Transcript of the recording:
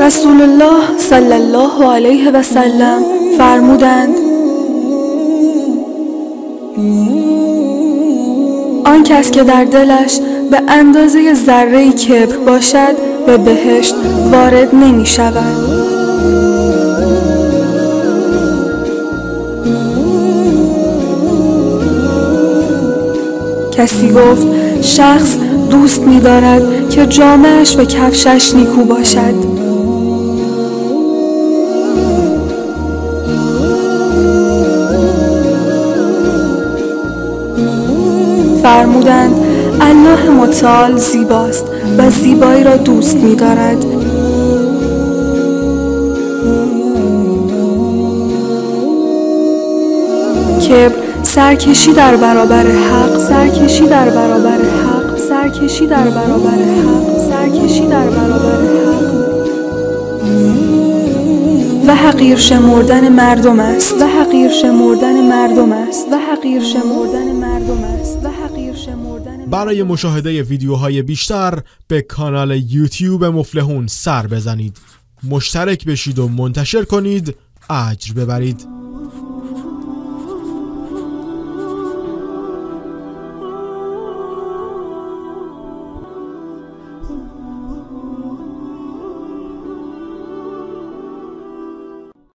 رسول الله صلی الله علیه و سلم فرمودند: آن کس که در دلش به اندازه ذره‌ای کبر باشد به بهشت وارد نمی شود. کسی گفت: شخص دوست می دارد که جامه‌اش و کفشش نیکو باشد. فرمودند: الله متعال زیباست و زیبایی را دوست می دارد. کبر سرکشی در برابر حق، سرکشی در برابر حق، سرکشی در برابر حق، سرکشی در برابر حق و حقیر شمردن مردم است، و حقیر شمردن مردم است، و حقیر شمردن مردم است، و حقیر شمردن. برای مشاهده ویدیوهای بیشتر به کانال یوتیوب مفلحون سر بزنید، مشترک بشید و منتشر کنید، اجر ببرید.